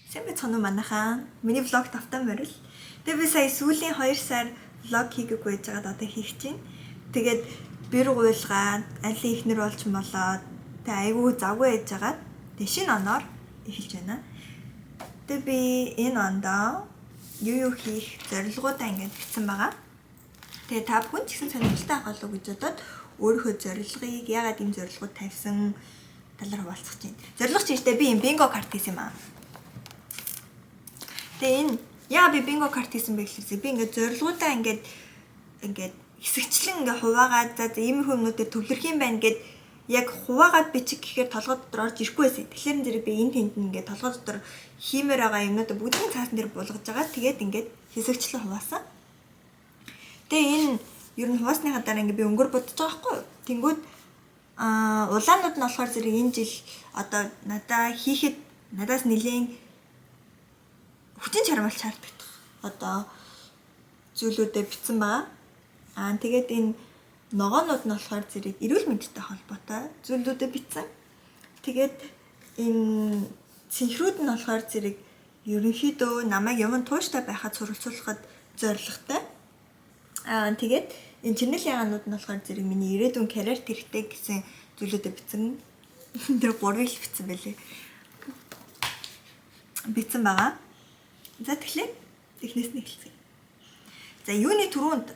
Сайн байцгаана уу, манайхаа? Миний vlog тавтай морил. Тэгээ би сая сүүлийн 2 сар vlog хийгээгүй байж байгаад одоо хийх чинь. Тэгээд бэр гуйлгаад, алин ихнэр болж молоод, тэгээ айгүй завгүй байж байгаад тэгээ шинэ оноор эхэлж байна. Тэгээ би энэ ондоо юу юу хийх зорилгоудаа ингэж бичсэн байгаа. Тэгээ та бүхэн ч гэсэн сонирхолтой авах болов гэж бодоод өөрийнхөө зорилгыг, яагаад ийм зорилгууд тавьсан талаар хуваалцах чинь. Зорилго чинь би юм bingo card хийсэн юм аа. Тэгээ энэ яа би bingo card хийсэн бэ гэхлээр би ингээд зорилгоудаа ингээд хэсэгчлэн ингээд хуваагаад, за иймэрхүү юмнуудаар төвлөрөх юм байна гэд яг хуваагаад бичих гэхээр толгой дотор орж ирэхгүй байсан. Тэгэхээр зэрэг би энэ тэнд ингээд толгой дотор хиймээр байгаа юмнуудаа бүгдийг цаасан дээр буулгаж байгаа. Тэгээд ингээд хэсэгчлэн хуваасан. Тэгээ энэ ер нь хуваасныхаа дараа ингээд би өнгөр будаж байгаа байхгүй юу? Тэнгүүд улаанууд нь болохоор зэрэг энэ жил одоо надаа хийхэд надаас нэлээн хүчин чармаал шаарддаг одоо зүйлүүдэд бичсэн байгаа. Тэгээд энэ ногоонууд нь болохоор зэрэг эрүүл мэндтэй холбоотой зүйлүүдэд бичсэн. Тэгээд энэ цэнхрүүд нь болохоор зэрэг ерөнхийдөө намайг юм тууштай байхад суралцуулахад зорилготой. Тэгээд энэ чирнэл ягаанууд нь болохоор зэрэг миний ирээдүйн карьерт хэрэгтэй гэсэн зүйлүүдэд бичсэн. Тэр гурвыг л бичсэн байлээ. Бичсэн байгаа. За, тэгэхээр эхнээс нь эхэлцгээе. За, юуны түрүүнд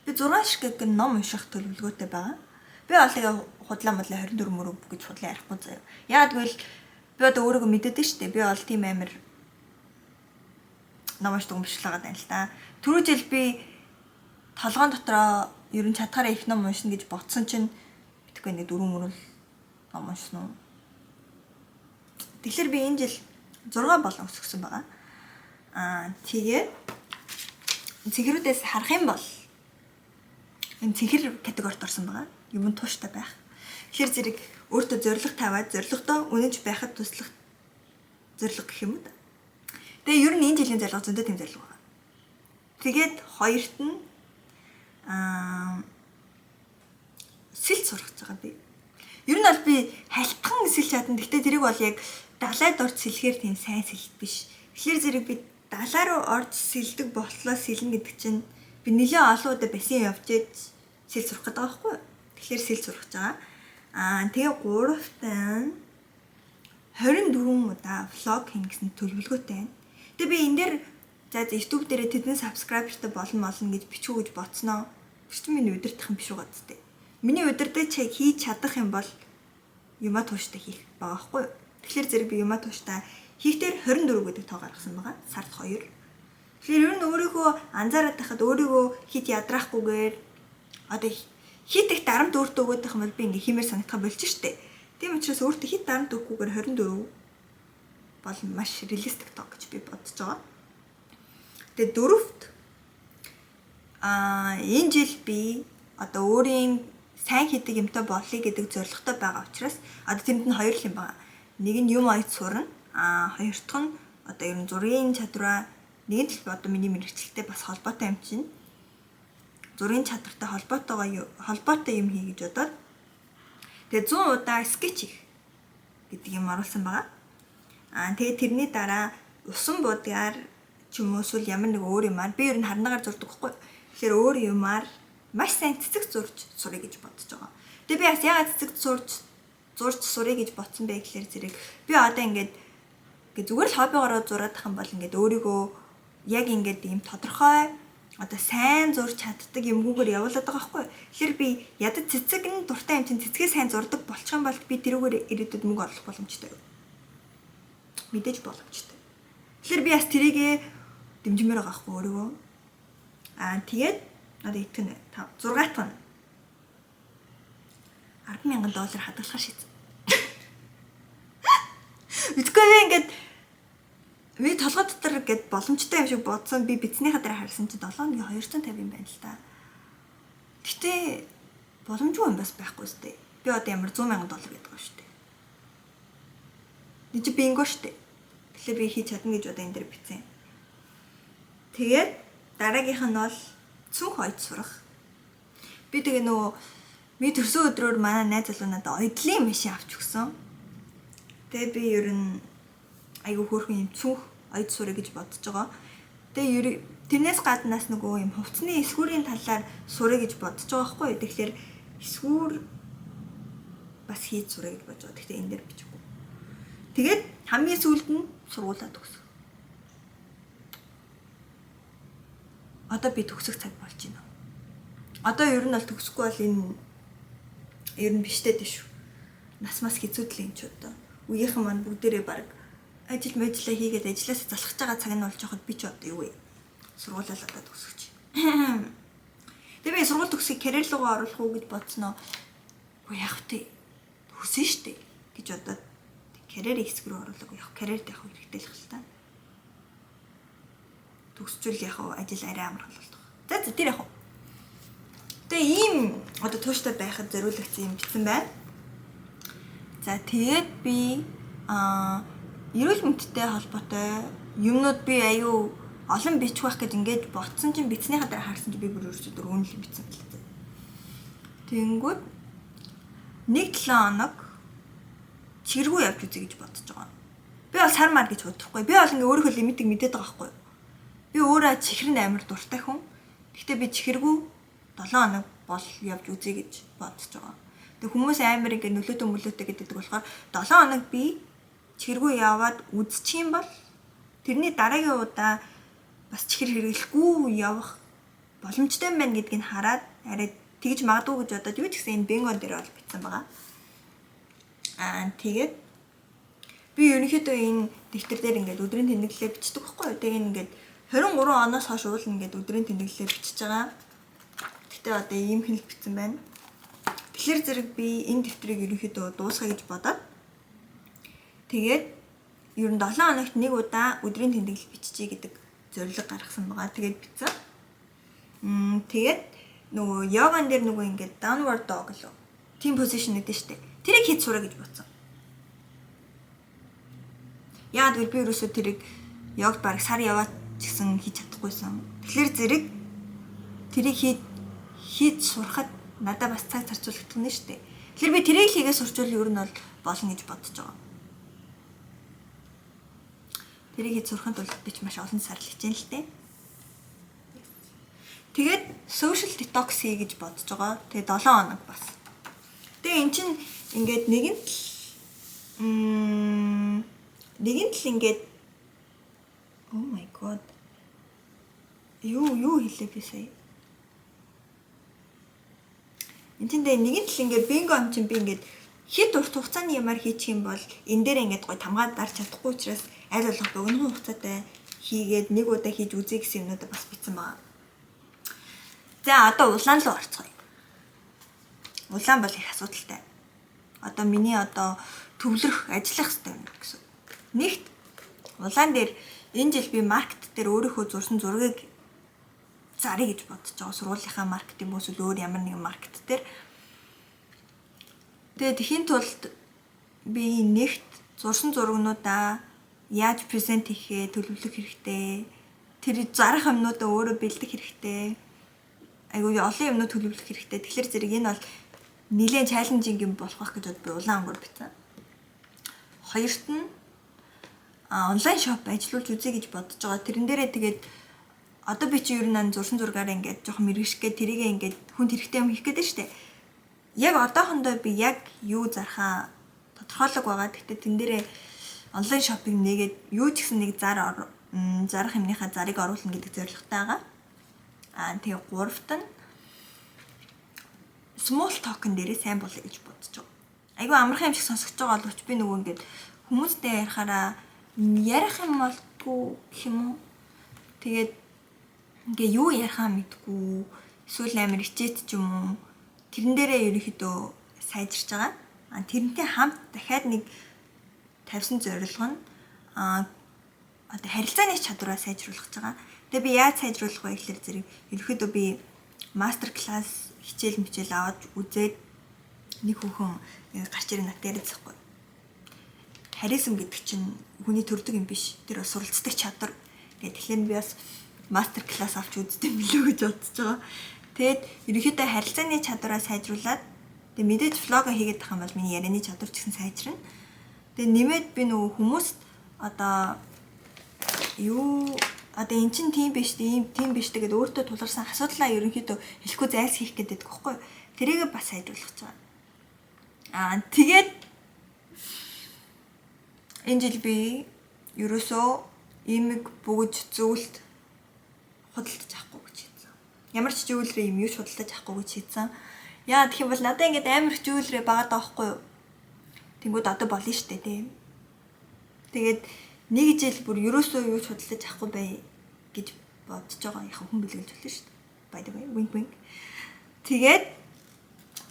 би 6 ширхэг ном унших төлөвлөгөөтэй байгаа. Би бол тэгээ худлаа мудлаа 24 мөрөв гэж худлаа ярихгүй заяа. Яагаад гэвэл би одоо өөрийгөө мэддэг шүү дээ. Би бол тийм амар ном уншдаг юм биш л байгаа даа л та. Түрүү жил би толгоон дотроо ер нь чадхаараа их ном уншина гэж бодсон чинь мэдэхгүй, нэг дөрөв мөрөл ном уншсан уу. Тэгэхээр би энэ жил 6 болон өсгсөн байгаа. Тэгээд цэнхрүүдээс харах юм бол энэ цэнхэр категорид орсон байгаа. Юм тууштай байх. Тэгэхээр зэрэг өөртөө зорилго тавиад зорилгодоо үнэнч байхад туслах зорилго гэх юм уу да. Тэгээ ер нь энэ жилийн зорилго зөндөө тийм зорилго байгаа. Тэгээд хоёрт нь сэлж сурах гэж байгаа би. Ер нь бол би халтхан сэлж чадна. Гэхдээ тэрийг бол яг далайд орж сэлэхээр тийм сайн сэлт биш. Тэгэхээр зэрэг би далай руу орж сэлдэг болтлоо сэлнэ гэдэг чинь би нэлээд олон удаа бассейн явж ээж сэл сурах гэдэг байгаа байхгүй юу? Тэгэхээр сэл сурах гэж байгаа. Тэгээ гуравт нь 24 удаа vlog хийнэ гэсэн төлөвлөгөөтэй байна. Тэгээ би энэ дээр за YouTube дээрээ тэдэн subscriber тай болно молно гэж бичүү гэж бодсноо. Тэр чинь миний удирдах юм биш үү гэдтэй. Миний удирдах чиг хийж чадах юм бол юмаа тууштай хийх байгаа байхгүй юу? Тэгэхээр зэрэг би юмаа тууштай хийхдээ 24 гэдэг тоо гаргасан байгаа. Сард 2. Тэгэхээр ер нь өөрийгөө анзаараад байхад өөрийгөө хит ядраахгүйгээр одоо хит их дарамт өөртөө өгөөд байх юм бол би ингээ хиймээр санагдах болж штэ. Тийм учраас өөртөө хит дарамт өгөхгүйгээр 24 бол маш realistic тоо гэж би бодож байгаа. Тэгээ дөрөвт энэ жил би одоо өөрийн сайн хийдэг юмтай болъё гэдэг зорилготой байгаа учраас одоо тэнд нь хоёр л юм байгаа. Нэг нь юм оёд сурна. Хоёр дахь нь одоо ер нь зургийн чадвараа, нэгэн тал одоо миний мэргэжилтэй бас холбоотой юм чинь зургийн чадвартай холбоотой юм хий гэж бодоод тэгээ 100 удаа скетч хийх гэдэг юм оруулсан байгаа. Тэгээ тэрний дараа усан будгаар ч юм уу эсвэл ямар нэг өөр юмар, би ер нь харнагаар зурдаг байхгүй. Тэгэхээр өөр юмар маш сайн цэцэг зурж суръя гэж бодож байгаа. Тэгээ би бас яагаад цэцэг зурж суръя гэж бодсон бэ гэхлээр зэрэг би одоо ингээд зүгээр л хоббигоороо зураад ах юм бол ингээд өөрийгөө яг ингээд ийм тодорхой одоо сайн зурж чаддаг юмгүйгээр явуулаад байгаа байхгүй. Тэгэхээр би ядаж цэцэг нь дуртай юм чинь цэцгээ сайн зурдаг болчих юм бол би тэрүүгээр ирээдүйд мөнгө орлох боломжтой. Мэдээж боломжтой. Тэгэхээр би бас тэрийгээ дэмжмээр байгаа байхгүй өөрийгөө. Тэгээд одоо итгэнэ. 5 6 дахь нь 10,000 доллар хадгалахар шийдсэн. Мэдгүй, би ингээд би толгой дотор ингээд боломжтой юм шиг бодсон. Би бичснийхаа дараа харсан чинь 7 хоногийн 250 юм байна л та. Гэтэ боломжгүй юм бас байхгүй сте. Би одоо ямар 100 сая доллар гэдэг байгаа шүү дээ. Энд чи bingo шүү дээ. Тэгэхээр би хийж чадна гэж одоо энэ дээр бичсэн. Тэгээд дараагийнх нь бол цүнх оёд сурах. Би тэгээ нөгөө би төрсөн өдрөөр манай найз залуу надад оёдлын машин авч өгсөн. Тэгээ би ер нь Айгүй хөөрхөн юм цүнх оёд сурах гэж бодож байгаа. Тэгээ тэрнээс гаднаас нөгөө юм хувцсны эсгүүрийн талаар сурах гэж бодож байгаа байхгүй юу. Тэгэхээр эсгүүр бас хийж сурах гэж бодож байгаа. Гэхдээ энэ дээр бичихгүй. Тэгээд хамгийн сүүлд нь сургуулаа төгсөх. Одоо би төгсөх цаг болж байна. Одоо ер нь бол төгсөхгүй бол энэ ер нь биштэй дээ шүү. Нас мас хэцүүдл юм ч одоо. Үеийнхэн маань бүгдээрээ баг ажил мэжлээ хийгээд ажилласаа залхаж байгаа цаг нь болж байхад би ч одоо юу вэ? Сургуулаа л одоо төгсөж. Тэгээ би сургууль төгсөхийг карьер руугаа оруулах уу гэж бодсноо. Үгүй яах вэ? Төгсөн штэ гэж бодоод карьер хэсэг рүү оруулаагүй. Яг карьерд яг хэрэгтэй л хэл та. Төгсчүүл яг ажил арай амархан болдог. За за тэр яг. Тэгээ ийм одоо тууштай байхад зориулагдсан юм бичсэн байна. За тэгээд би эрүүл мэндтэй холбоотой юмнууд би аюу олон бичих байх гэж ингээд ботсон чинь бичснийхаа дараа харсан чинь би бүр өөрөөсөө дөрвөн л бичсэн байлаа. Тэнгүүд 1-7 хоног чиргүү явж үзье гэж бодож байгаа. Би бол сар мар гэж бодохгүй. Би бол ингээ өөрийнхөө лимитийг мэдээд байгаа байхгүй юу. Би өөрөө чихэр нь амар дуртай хүн. Гэхдээ би чихэргүй 7 хоног бол явж үзье гэж бодож байгаа. Тэг хүмүүс амар ингээ нөлөөтэй мөлөөтэй гэдэг болохоор 7 хоног би чихэргүй яваад үзчих юм бол тэрний дараагийн удаа бас чихэр хэрэглэхгүй явах боломжтой юм байна гэдгийг хараад арай тэгж магадгүй гэж бодоод юу ч гэсэн энэ бингон дээр бол бичсэн байгаа. Тэгээд би ерөнхийдөө энэ дэвтэр дээр ингээд өдрийн тэмдэглэлээ бичдэг байхгүй юу. Тэгээ ингээд 23 оноос хойш уул ингээд өдрийн тэмдэглэлээ бичиж байгаа. Гэтэ одоо ийм хэл бичсэн байна. Тэгэхээр зэрэг би энэ дэвтрийг ерөнхийдөө дуусгая гэж бодоод тэгээд ер нь 7 хоногт нэг удаа өдрийн тэмдэглэл биччихье гэдэг зорилго гаргасан байгаа. Тэгээд бичсэн. Тэгээд нөгөө йоган дээр нөгөө ингээд downward dog лөө. Team position гэдэг нь штэ. Тэрийг хийж сурах гэж бодсон. Яагаад гэвэл би ерөөсөө тэрийг йогт бараг сар яваад ч гэсэн хийж чадахгүйсэн. Тэгэхээр зэрэг тэрийг хийж сурахад надад бас цаг зарцуулагдах нь штэ. Тэгэхээр би тэрийг хийгээ сурчвал ер нь бол болно гэж бодож байгаа. Тэрийг хийж сурахын тулд би ч маш олон сар л хичээн л дээ. Тэгээд social detox хий гэж бодож байгаа. Тэгээд 7 хоног бас. Тэгээ эн чинь ингээд нэгэн тал ингээд oh my god. Юу хэлээ би сая. Энд чинь нэгэн тал ингээд бинго юм чинь би ингээд хэд урт хугацааны юмар хийчих юм бол энэ дээр ингээд гой тамгаад дарч чадахгүй учраас аль болох богино хугацаатай хийгээд нэг удаа хийж үзье гэсэн юмнуудаа бас бичсэн байгаа. За одоо улаан руу орцгоё. Улаан бол их асуудалтай. Одоо миний одоо төвлөрөх ажиллах хэрэгтэй юм гэсэн. Нэгт улаан дээр энэ жил би маркет дээр өөрийнхөө зурсан зургийг зарыг гэж бодож байгаа. Сургуулийнхаа маркетинг эсвэл өөр ямар нэгэн маркет дээр. Тэгээд тэхийн тулд би нэгт зурсан зургнуудаа яаж презент хийхээ төлөвлөх хэрэгтэй. Тэр зарах юмнуудаа өөрөө бэлдэх хэрэгтэй. Айгүй олон юмнууд төлөвлөх хэрэгтэй. Тэгэхээр зэрэг энэ бол нэлээд challenging юм болох байх гэж би улаан өнгөөр бичсэн. Хоёрт нь online shop ажиллуулж үзье гэж бодож байгаа. Тэрэн дээрээ тэгээд одоо би чи ер нь зурсан зургаараа ингээд жоохон мэрэгшгээ тэрийгээ ингээд хүнд хэрэгтэй юм хийх гэдэг нь штэ. Яг одоохондоо би яг юу зархаа тодорхойлог байгаа. Гэхдээ тэн дээрээ онлайн шопинг нэгээд юу ч гэсэн нэг зарах юмныхаа зарыг оруулна гэдэг зорилготой байгаа. Тэгээ гуравт нь small talk-н дээрээ сайн болъё гэж бодож байгаа. Айгүй амархан юм шиг сонсогдож байгаа боловч би нөгөө ингээд хүмүүстэй ярихаараа ярих юм болдгоо гэх юм уу. Тэгээд ингээ юу ярихаа мэдгүй эсвэл амар ичээт ч юм уу. Тэрэн дээрээ ерөнхийдөө сайжирч байгаа. Тэрнтэй хамт дахиад нэг тавьсан зорилго нь одоо харилцааны чадвараа сайжруулах гэж байгаа. Тэгээ би яаж сайжруулах вэ гэхэлэр зэрэг ерөнхийдөө би мастер класс хичээл мичээл аваад үзээд нэг хүүхэн гарч ирэн надад яриадсахгүй. Харизм гэдэг чинь хүний төрдөг юм биш. Тэр бас суралцдаг чадвар. Тэгээд тэгэхээр би бас мастер класс авч үздэг юм билүү гэж бодож байгаа. Тэгээд ерөнхийдөө харилцааны чадвараа сайжруулад тэгээд мэдээж vlog хийгээд тах юм бол миний ярианы чадвар ч гэсэн сайжирна. Тэгээд нэмээд би нөгөө хүмүүст Одоо юу, одоо эн чин тийм биш, тийм тийм биш гэдэг өөртөө тулгарсан асуудлаа ерөнхийдөө хэлэхгүй зайлсхийх гэдэг байхгүй юу? Тэрийг бас сайжруулах гэж байгаа. Аа, тэгээд энэ жил би ерөөсөө имэг бүгж зүйлт худалдаж авахгүй гэж хэлсэн. Ямар ч jewelry юм юу ч худалдаж авахгүй гэж хэлсэн. Яа гэх юм бол надад ингээд амар их jewelry байгаа даахгүй юу? Тэнгүүд одоо болно штэ, тийм. Тэгээд нэг жил бүр ерөөсөө юу ч худалдаж авахгүй бай гэж бодож байгаа. Яг хүн бэлгэлж болно шүү дээ. By the way, wink wink. Тэгээд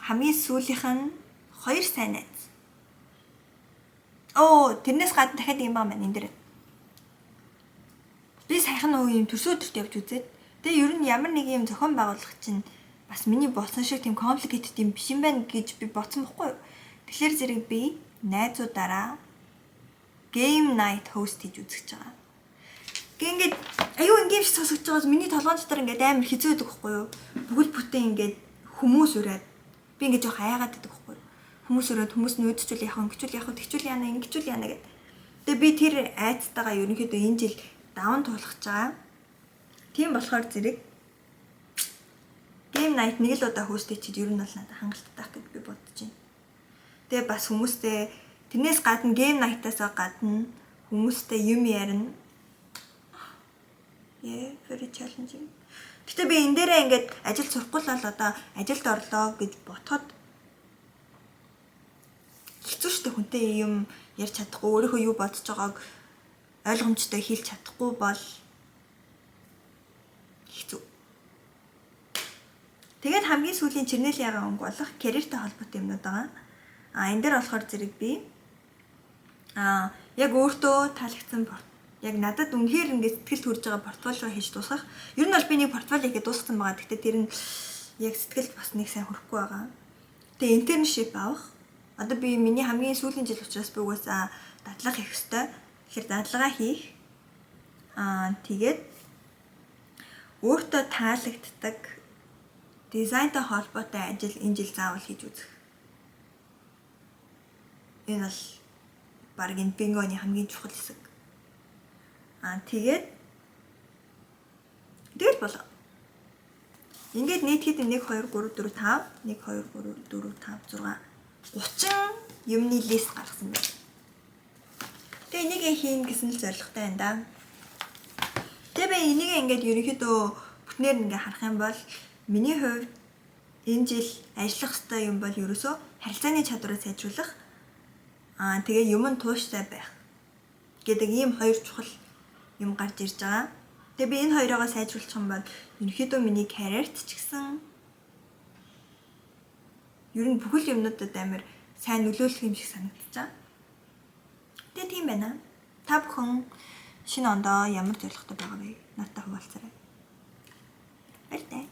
хамгийн сүүлийнх нь хоёр сайн найз. Оо, тэрнээс гадна дахиад юм байна энэ дээр. Би саяхан нөгөө юм төрсөн өдөрт явж үзээд, тэгээ ер нь ямар нэг юм зохион байгуулах чинь бас миний болсон шиг тийм complicated юм биш юм байна гэж би бодсон бохгүй юу. Тэгэхээр зэрэг би найзуудаараа game night host хийж үзэж байгаа. Гэ ингээд аюу ингээм шиг сонсогдож байгаас миний толгойн дотор ингээд амар хэцүү байдаг байхгүй юу? Бүхэл бүтэн ингээд хүмүүс ураад би ингээд жоох айгаад байдаг байхгүй юу? Хүмүүс ураад, хүмүүс нүүдчүүл яах вэ? Ингэчүүл яах вэ? Тэгчүүл яана, ингэчүүл яана гэд. Тэгээ би тэр айцтайгаа ерөнхийдөө энэ жил даван туулах гэж байгаа. Тийм болохоор зэрэг game night нэг л удаа host хийчихэд ер нь бол надад хангалттай гэж би бодож байна. Тэгээ бас хүмүүстэй, тэрнээс гадна, game night-аас гадна хүмүүстэй юм ярина. Yeah, very challenging. Гэтэ би энэ дээрээ ингээд ажил сурахгүй л бол одоо ажилд орлоо гэж ботход хэцүү шттэ, хүнтэй юм ярьж чадахгүй, өөрийнхөө юу бодож байгааг ойлгомжтой хэлж чадахгүй бол хэцүү. Тэгээд хамгийн сүүлийн чирнэлийн ягаан өнгө болох карьертэй холбоотой юмнууд байгаа. А энэ дээр болохоор зэрэг би яг өөртөө таалагдсан, яг надад үнэхээр ингээд сэтгэл төрж байгаа портфолио хийж дуусгах. Ер нь бол би нэг портфолио хийгээд дуусгасан байгаа. Гэхдээ тэр нь яг сэтгэлд бас нэг сайн хүрэхгүй байгаа. Тэгээ internship авах. Одоо би миний хамгийн сүүлийн жил учраас би угаасаа дадлага хийх ёстой. Тэгэхээр дадлага хийх. Аа, тэгээд өөртөө таалагддаг дизайнтай холбоотой ажил энэ жил заавал хийж үзэх. Энэ бол баг энэ бингоны хамгийн чухал хэсэг. Аа, тэгээд тэгэл болоо. Ингээд нийтгэхэд 1 2 3 4 5 1 2 3 4 5 6 30 юмны list гаргасан байна. Тэгээ энийг хийн гэсэн л зорилготой байна да. Тэгээ би энийг ингээд ерөнхийдөө бүтнээр ингээ харах юм бол миний хувьд энэ жил ажиллах ёстой юм бол ерөөсөө харилцааны чадвараа сайжруулах, аа, тэгээ юм нь тууштай байх гэдэг ийм хоёр чухал юм гарч ирж байгаа. Тэгээ би энэ хоёроо сайжруулах юм бол ерөнхийдөө миний карьерт ч гэсэн ер нь бүхэл юмнуудад амар сайн нөлөөлөх юм шиг санагдаж байгаа. Тэгээ тийм байна. Та бүхэн шинэ ондоо ямар зорилготой байгаа вэ? Надтай хуваалцаарай. Баяртай.